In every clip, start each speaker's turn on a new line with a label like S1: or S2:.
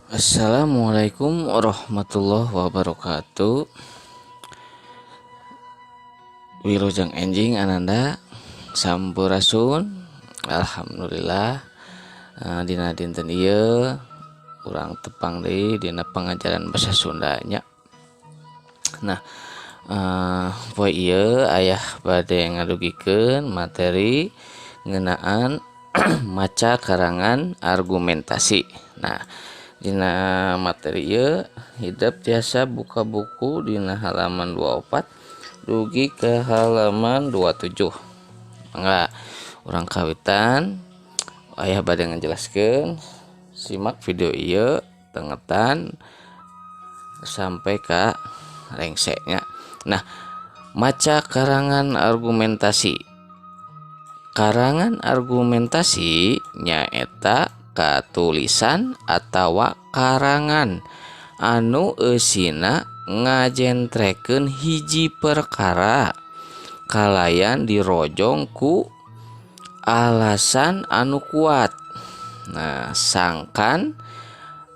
S1: Assalamualaikum warahmatullahi wabarakatuh. Wilujeng enjing, Ananda. Sampurasun. Alhamdulillah, dina dinten ieu urang tepang deui dina pengajaran bahasa Sunda nya. Nah, poe ieu ayah bade ngadugikeun materi ngeunaan maca karangan argumentasi. Nah, dina materi ieu hidep tiasa buka buku dina halaman 24 dugi ke halaman 27. Mangga urang kawitan. Ayah bade ngajelaskeun. Simak video ieu tengetan sampai ka rengse nya. Nah, maca karangan argumentasi. Karangan argumentasi nyaeta katulisan atawa karangan anu eusina ngajentrekeun hiji perkara kalayan dirojong ku alasan anu kuat. Nah, sangkan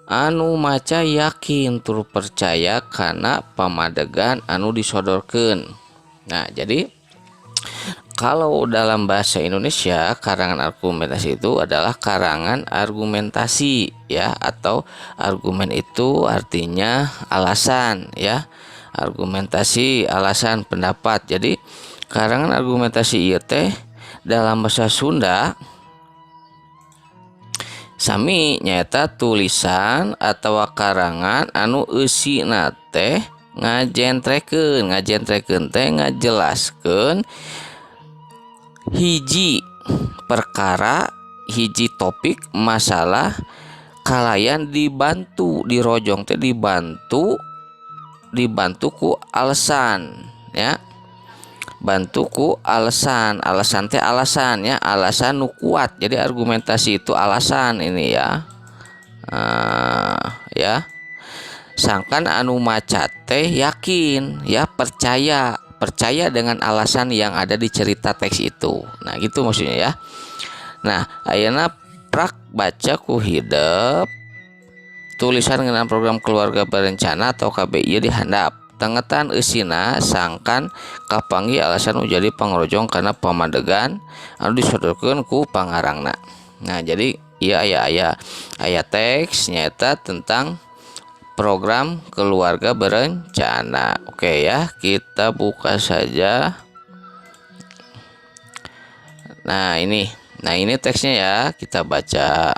S1: anu maca yakin tur percaya kana pamadegan anu disodorkeun. Nah, jadi kalau dalam bahasa Indonesia, karangan argumentasi itu adalah karangan argumentasi ya, atau argumen itu artinya alasan ya. Argumentasi, alasan, pendapat. Jadi karangan argumentasi ieu teh dalam bahasa Sunda sami, nyaeta tulisan atau karangan anu eusina teh ngajentrekeun. Ngajentrekeun teh ngajelaskeun hiji perkara, hiji topik masalah, kalayan dibantu, dirojong teh dibantu, dibantu ku alasan ya, bantu ku alasan. Alasan teh alasan ya, alasan nu kuat. Jadi argumentasi itu alasan ini ya, ya, sangkan anu maca teh yakin ya, percaya, percaya dengan alasan yang ada di cerita teks itu. Nah, gitu maksudnya ya. Nah, ayeuna prak baca ku hidep tulisan ngeunaan program keluarga berencana atau KB ieu di handap. Tengetan eusina sangkan kapanggih alasan nu jadi pangrojong kana pamadegan anu disodorkeun ku pangarangna. Nah, jadi ieu aya aya aya teks nyaeta tentang program keluarga berencana. Oke ya, kita buka saja. Nah, ini. Nah, ini teksnya ya, kita baca.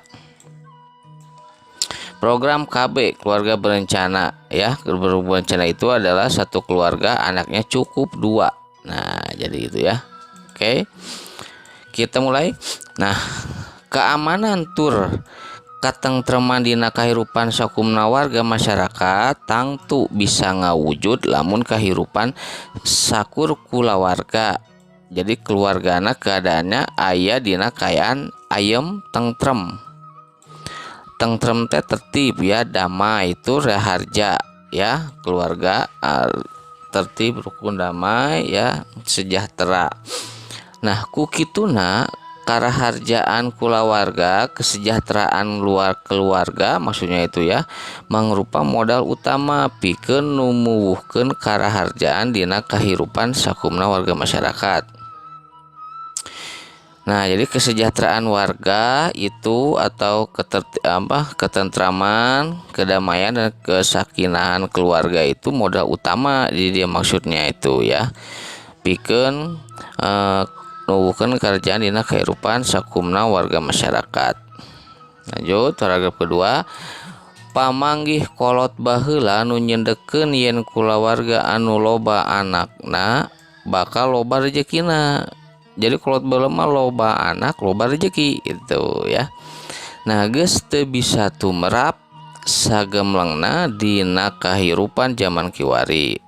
S1: Program KB, keluarga berencana ya. Keluarga berencana itu adalah satu keluarga anaknya cukup dua. Nah, jadi itu ya. Oke. Kita mulai. Nah, keamanan tur katengtreman dina kahirupan sakumna warga masyarakat tangtu bisa ngawujud lamun kahirupan sakur kulawarga. Jadi keluargana keadaannya aya dina kaayaan ayem tentrem. Tentrem teh tertib ya, damai, itu raharja ya, keluarga tertib, rukun, damai ya, sejahtera. Nah, ku kituna karaharjaan kulawarga, kesejahteraan luar keluarga maksudnya itu ya, mangrupa modal utama pikeun numuwuhkeun karaharjaan dina kahirupan sakumna warga masyarakat. Nah, jadi kesejahteraan warga itu atau apa, ketentraman, kedamaian, dan kesakinahan keluarga itu modal utama. Jadi dia maksudnya itu ya. Pikeun nuwuhkeun karaharjaan dina kehidupan sakumna warga masyarakat. Lanjut paragraf kedua. Pamanggih kolot baheula nu nyendekeun yen kulawarga anu loba anakna bakal loba rejekina. Jadi kolot baheula mah loba anak loba rezeki itu ya. Nah, geus teu bisa tumerap sagemlengna dina kahirupan zaman kiwari,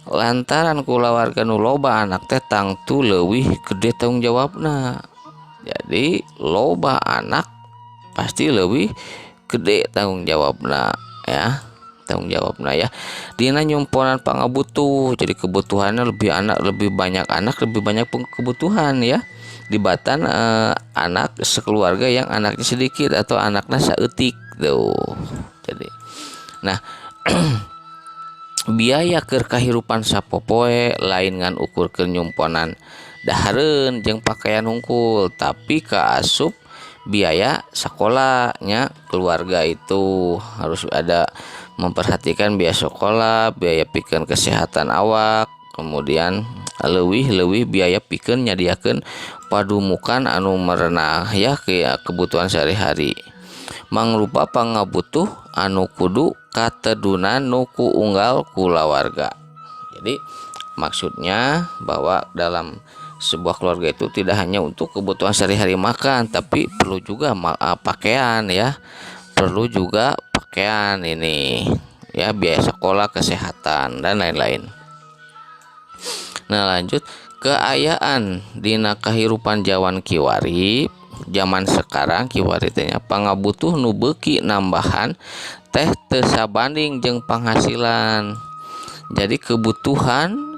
S1: lantaran kulawarga nu loba anak teh tangtu leuwih gede tanggung jawabna. Jadi loba anak pasti leuwih gede tanggung jawabna ya, tanggung jawabna ya, dina nyumponan pangabutuh. Jadi kebutuhannya lebih anak, lebih banyak anak lebih banyak kebutuhan ya, dibatan anak sekeluarga yang anaknya sedikit atau anaknya saeutik. Tuh. Jadi nah, biaya keur kahirupan sapopoe lain ngan ukur keur nyumponan dahareun jeung pakaian hungkul, tapi kaasup biaya sakolahnya. Keluarga itu harus ada memperhatikan biaya sekolah, biaya pikeun kesehatan awak, kemudian leuwih-leuwih biaya pikeun nyadiakeun padumukan anu merenah ya, ke kebutuhan sehari-hari, mangrupa pangabutuh anu kudu katedunan nu ku unggal kulawarga. Jadi maksudnya bahwa dalam sebuah keluarga itu tidak hanya untuk kebutuhan sehari-hari makan, tapi perlu juga pakaian ya, perlu juga pakaian ini ya, biaya sekolah, kesehatan, dan lain-lain. Nah, lanjut, keayaan dina kehidupan jaman kiwari, zaman sekarang kiwari teh pangabutuh nu beuki nambahan teh teu sabanding jeung penghasilan. Jadi kebutuhan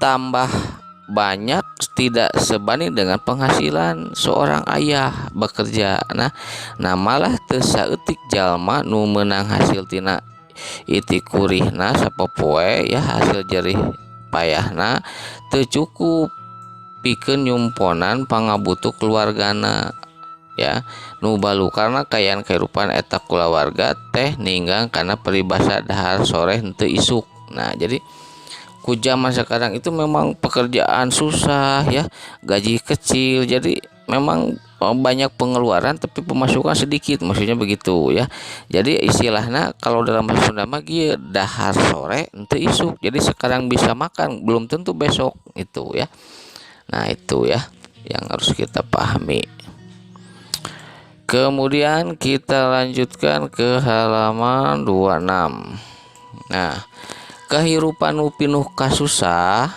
S1: tambah banyak tidak sebanding dengan penghasilan seorang ayah bekerja. Nah, malah teu saeutik jalma nu meunang hasil tina itih kurihna sapopoe ya, hasil jerih payahna teu cukup pikeun nyumponan pangabutuh keluargana ya. Nu balukarna kaayaan kehidupan eta kulawarga teh ninggang kana peribahasa "dahar sore henteu isuk". Nah, jadi ku zaman sekarang itu memang pekerjaan susah ya, gaji kecil, jadi memang banyak pengeluaran tapi pemasukan sedikit, maksudnya begitu ya. Jadi istilahnya kalau dalam bahasa Sunda mah kieu, "dahar sore henteu isuk". Jadi sekarang bisa makan, belum tentu besok itu ya. Nah, itu ya yang harus kita pahami. Kemudian kita lanjutkan ke halaman 26. Nah, kehidupan nu pinuh kasusah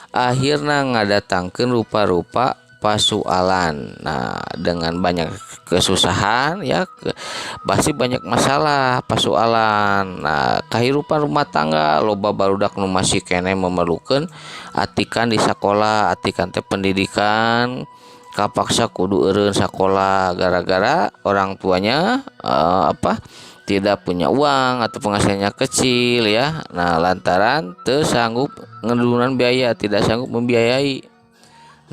S1: akhirna ngadatangkeun rupa-rupa pasualan. Nah, dengan banyak kesusahan ya pasti banyak masalah, pasualan. Nah, kehidupan rumah tangga loba barudak nu masih keneh memerlukan atikan di sekolah, atikan teh pendidikan, kapaksa kudu eureun sakola gara-gara orang tuanya apa, tidak punya uang atau penghasilannya kecil ya. Nah, lantaran teu sanggup ngedunan biaya, tidak sanggup membiayai.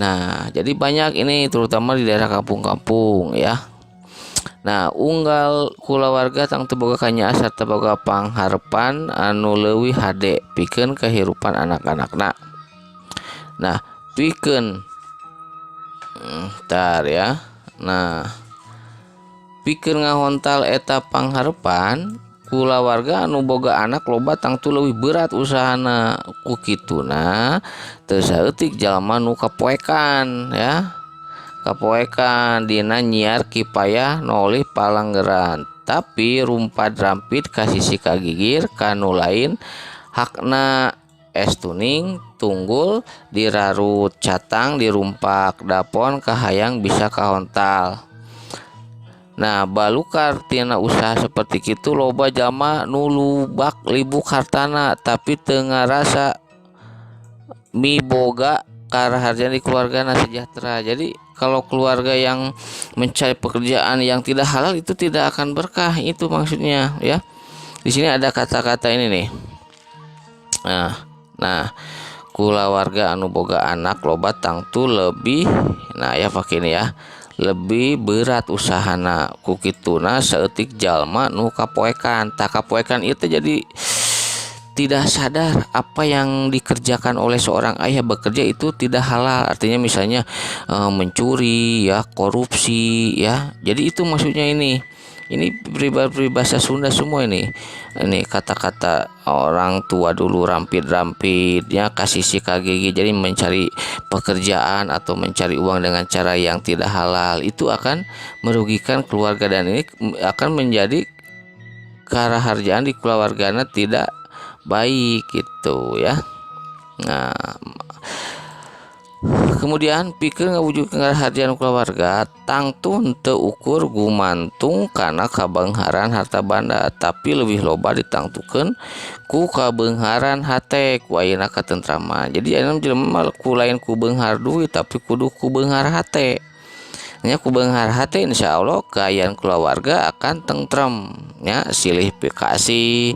S1: Nah, jadi banyak ini terutama di daerah kampung-kampung ya. Nah, unggal kulawarga tangtu boga kanyaah sarta boga pangharepan anu leuwih hade pikeun kehidupan anak-anakna. Nah, pikeun ntar ya. Nah, pikeun ngahontal eta pangharepan, kulawarga anu boga anak loba tangtu leuwih berat usahana. Ku kituna teu saeutik jalma nu kapoekan ya, kapoekan dina nyiar kipayah nolih palanggeran, tapi rumpad rampit ka sisi kagigir kanu lain hakna. Estuning tunggul dirarut, catang dirumpak, dapon kahayang bisa kahontal. Nah, balukar tina usaha seperti itu loba jalma nu lubak libuk hartana, tapi teu ngarasa miboga karaharjan di keluargana sejahtera. Jadi kalau keluarga yang mencari pekerjaan yang tidak halal itu tidak akan berkah, itu maksudnya ya. Di sini ada kata-kata ini nih. Nah, kulawarga anu boga anak loba tangtu lebih, nah ya, pakai ini ya, lebih berat usahana. Ku kituna saeutik jalma nu kapoekan. Tah, kapoekan itu jadi tidak sadar apa yang dikerjakan oleh seorang ayah bekerja itu tidak halal, artinya misalnya mencuri ya, korupsi ya. Jadi itu maksudnya. Ini peribahasa Sunda semua ini. Ini kata-kata orang tua dulu, rampit-rampit ya, kasih si KGG. Jadi mencari pekerjaan atau mencari uang dengan cara yang tidak halal itu akan merugikan keluarga dan ini akan menjadi karaharjaan di keluarganya tidak baik gitu ya. Nah, kemudian pikeun ngawujudkeun karaharjaan keluarga tangtu teu ukur gumantung kana kabeungharan harta banda, tapi lebih loba ditangtukeun ku kabeungharan hate, ku ayeuna katentraman. Jadi ayeuna jelema ku lain ku beunghar duit, tapi kudu ku beunghar hate. Nya ku beunghar hate insyaallah kaayaan kulawarga akan tentrem nya, silih pikasih,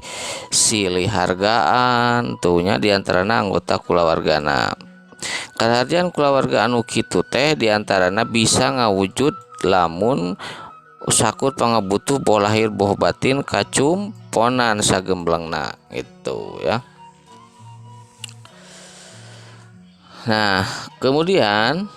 S1: silih hargaan tuh nya diantarana anggota kulawargana. Karaharjaan kulawarga anu kitu teh diantarana bisa ngawujud lamun sakur pangabutuh boh lahir boh batin kacumponan sagemblengna gitu ya. Nah, kemudian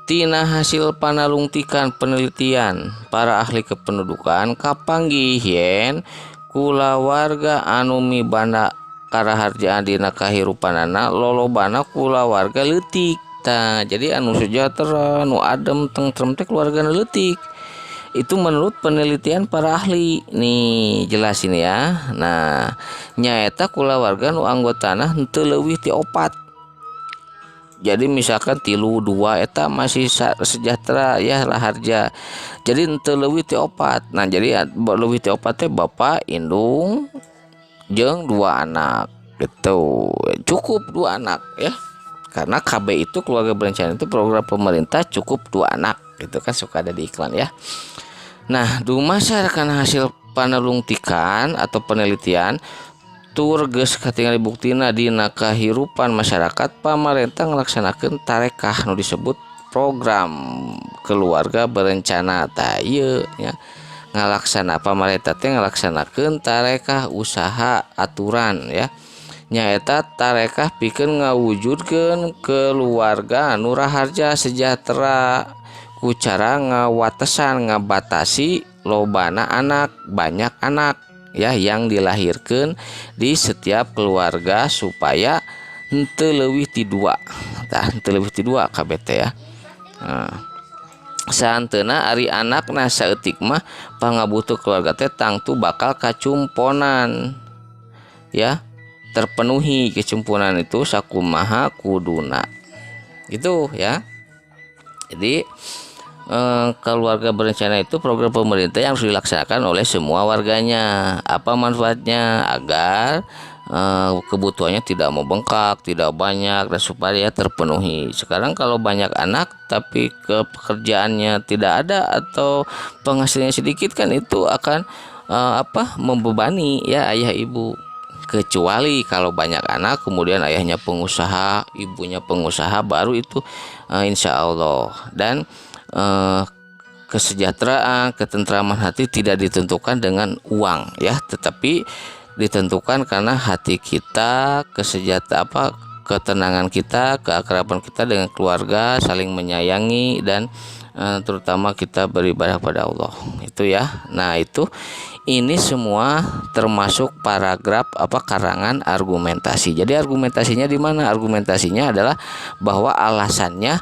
S1: tina hasil panalungtikan penelitian para ahli kependudukan kapanggih yen kulawarga anu mibanda karaharjaan dina kahirupanana lolobana kulawarga leutik. Tah, jadi anu sejahtera, anu adem, tentrem teh keluargana leutik. Itu menurut penelitian para ahli. Nih, jelas ini ya. Nah, nyaeta kulawarga nu anggotana henteu leuwih ti 4. Jadi misalkan 3 2 eta masih sejahtera ya raharja. Jadi henteu leuwih ti 4. Nah, jadi leuwih ti 4 teh bapak, indung jeung 2 anak gitu. Cukup 2 anak ya. Karena KB itu keluarga berencana itu program pemerintah cukup 2 anak gitu kan, suka ada di iklan ya. Nah, dumasar kana hasil panalungtikan atau penelitian tur geus katingali buktina dina kahirupan masyarakat, pamarentah ngalaksanakeun tarekah nu disebut program keluarga berencana. Tah ieu nya ngalaksana pamarentah teh ngalaksanakeun tarekah usaha aturan ya, nyaeta tarekah pikeun ngawujudkeun keluarga anu raharja sejahtera ku cara ngawatesan ngabatasi lobana anak, banyak anak ya yang dilahirkan di setiap keluarga supaya henteu leuwih ti 2. Tah, henteu leuwih ti 2 KB teh ya. Nah, saanteuna ari anakna saeutik mah pangabutuh keluarga teh tangtu bakal kacumponan ya, terpenuhi kecumponan itu sakumaha kuduna gitu ya. Jadi keluarga berencana itu program pemerintah yang harus dilaksanakan oleh semua warganya. Apa manfaatnya? Agar kebutuhannya tidak membengkak, tidak banyak, dan supaya terpenuhi. Sekarang kalau banyak anak tapi pekerjaannya tidak ada atau penghasilannya sedikit kan itu akan membebani ya ayah ibu. Kecuali kalau banyak anak kemudian ayahnya pengusaha, ibunya pengusaha, baru itu insya Allah. Dan kesejahteraan, ketentraman hati tidak ditentukan dengan uang ya, tetapi ditentukan karena hati kita, ketenangan kita, keakraban kita dengan keluarga, saling menyayangi, dan terutama kita beribadah kepada Allah itu ya. Nah, itu ini semua termasuk paragraf karangan argumentasi. Jadi argumentasinya di mana? Argumentasinya adalah bahwa alasannya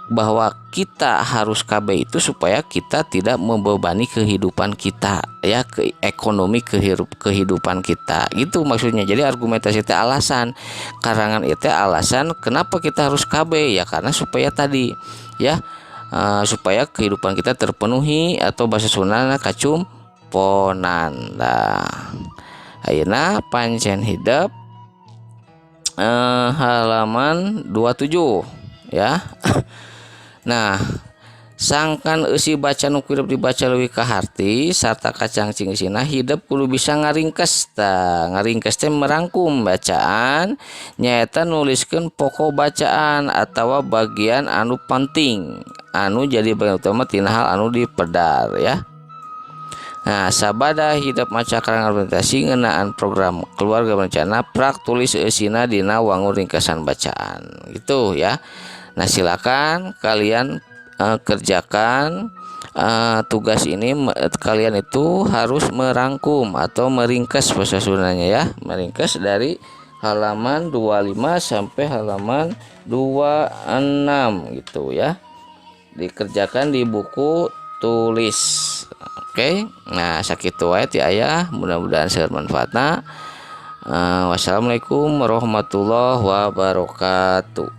S1: bahwa kita harus KB itu supaya kita tidak membebani kehidupan kita ya, ke ekonomi kehidupan kita gitu maksudnya. Jadi argumentasi itu alasan, karangan itu alasan kenapa kita harus KB ya, karena supaya tadi ya, supaya kehidupan kita terpenuhi atau bahasa Sundana kacumponan. Nah, ayeuna pancen hidep halaman 27 ya. Nah, sangkan eusi baca nu kudu dibaca leuwih kaharti sarta kacangcing eusina, hidep kudu bisa ngaringkes. Tah, ngaringkes teh merangkum bacaan, nyaeta nuliskeun pokok bacaan atawa bagian anu penting anu jadi bagian utama tina hal anu dipedar ya. Nah, sabada hidep maca karangan argumentasi ngeunaan program keluarga berencana, prak tulis eusina dina wangun ringkasan bacaan gitu ya. Nah, silakan kalian kerjakan tugas ini. Kalian itu harus merangkum atau meringkas bahasa Sundanya ya, meringkas dari halaman 25 sampai halaman 26 gitu ya. Dikerjakan di buku tulis. Oke. Nah, sakitu wae ti ayah, mudah-mudahan seueur manfaatna. Wassalamualaikum warahmatullahi wabarakatuh.